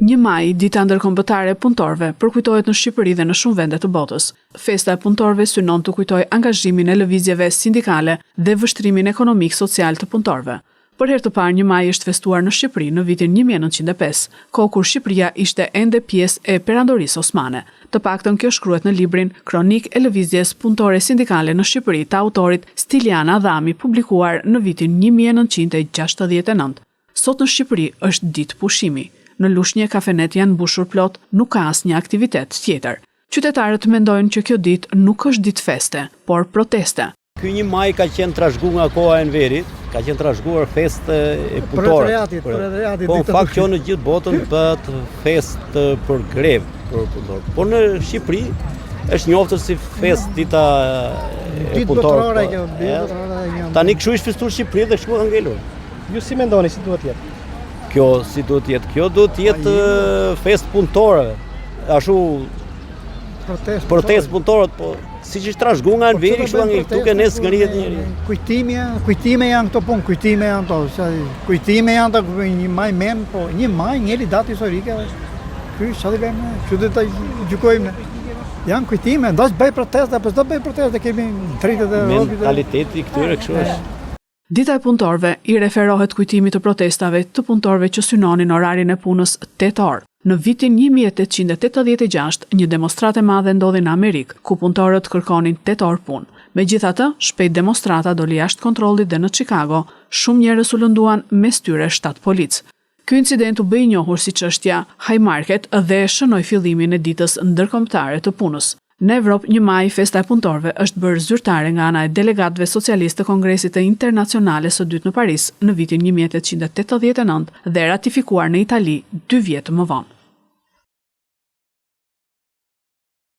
Një maj, Dita Ndërkombëtare e Punëtorëve, përkujtohet në Shqipëri dhe në shumë vende të botës. Festa e punëtorëve synon të kujtojë angazhimin e lëvizjeve sindikale dhe vështrimin ekonomik social të punëtorëve. Për herë të parë një maj është festuar në Shqipëri në vitin 1905, kohë kur Shqipëria ishte ende pjesë e Perandorisë Osmane. Të paktën kjo shkruhet në librin Kronikë e lëvizjes punëtore sindikale në Shqipëri të autorit Stilian Adhami publikuar në vitin 1969. Sot në Shqipëri është ditë pushimi. Në Lushnje kafenetë janë mbushur plot, nuk ka asnjë aktivitet tjetër. Qytetarët mendojnë që kjo ditë nuk është ditë feste, por proteste. Ky një maj ka qenë trashëgu nga koha e Enverit, ka qenë trashëguar festë e punëtorëve. Po në fakt kjo në gjithë botën bëhet festë për grevë për punëtorët. Po në Shqipëri është njohur si festë dita e punëtorëve. Po, tani kështu është festuar në Shqipëri dhe kështu ka ngelur. Ju si mendoni si duhet të jetë? Kjo si duhet të jetë? Kjo duhet të jetë festë punëtorëve. Ashtu protestë protestë punëtorët, po siç është trashëgu nga Enveri, kështu nga këtu ke ne s'ngrihet njeri. Kujtime, kujtime janë këto punë, kujtime janë to, kujtime janë to, një maj men, po një maj ngeli datë historike është. Ky çfarë i bëjmë? Kështu do ta gjykojmë ne. Janë kujtime, do të bëj protestë apo s'do bëj protestë, kemi drejtë dhe mentaliteti i këtyre kështu është. Dita e Punëtorëve i referohet kujtimit të protestave të punëtorëve që synonin orarin e punës tetë orë. Në vitin 1886, një demonstratë e madhe ndodhi në Amerikë, ku punëtorët kërkonin tetë orë punë. Megjithatë, shpejt demonstrata doli jashtë kontrollit dhe në Chicago, shumë njerëz u lënduan, mes tyre shtatë policë. Ky incident u bë i njohur si çështja Haymarket dhe shënoi fillimin e Ditës Ndërkombëtare të Punës. Në Evropë, një maj, festa e punëtorëve është bërë zyrtare nga ana e delegatëve socialistë të Kongresit të Internacionales së Dytë në Paris në vitin 1889 dhe ratifikuar në Itali dy vjet më vonë.